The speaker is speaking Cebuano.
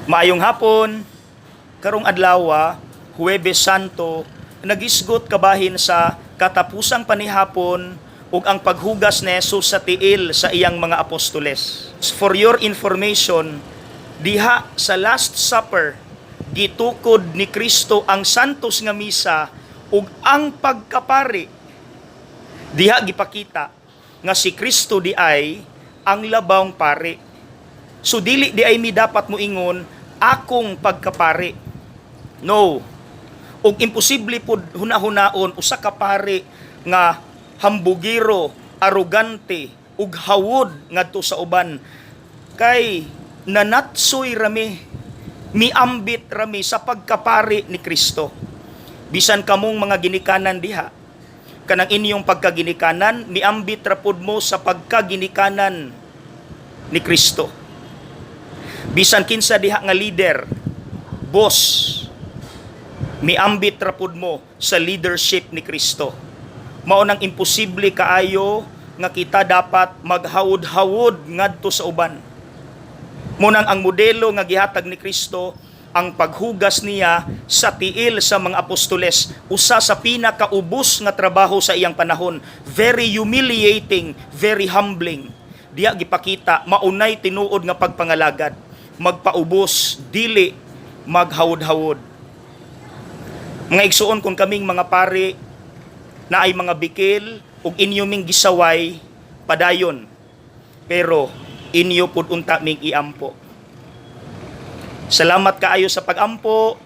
Maayong hapon, karong adlaw, Huwebes Santo, nagisgot kabahin sa katapusang panihapon ug ang paghugas ni Jesus sa tiil sa iyang mga apostoles. For your information, diha sa Last Supper, gitukod ni Kristo ang santos nga misa ug ang pagkapari. Diha gipakita nga si Kristo diay ang labawng pari. So dili diay mi dapat moingon akong pagkapari. No. Ug imposible pud hunahunaon usa ka pari nga hambugiro, arugante ug hawod ngadto sa uban kay nanatsoy rami, miambit rami sa pagkapari ni Kristo. Bisan kamong mga ginikanan diha, kanang inyong pagkaginikanan, miambit ra pud mo sa pagkaginikanan ni Kristo. Bisan kinsa diha nga leader, boss, miambit ra pud mo sa leadership ni Kristo. Mao nang imposible kaayo nga kita dapat maghawod-hawod ngadto sa uban. Mao nang ang modelo nga gihatag ni Kristo, ang paghugas niya sa tiil sa mga apostoles, usa sa pinakaubos nga trabaho sa iyang panahon. Very humiliating, very humbling. Diya gipakita maunay tinuod nga pagpangalagad, magpaubos, dili maghawod-hawod. Mga igsuon, kung kaming mga pari naay mga bikil ug inyo ming gisaway, padayon, pero inyo pud unta ming iampo. Salamat kaayo sa pagampo.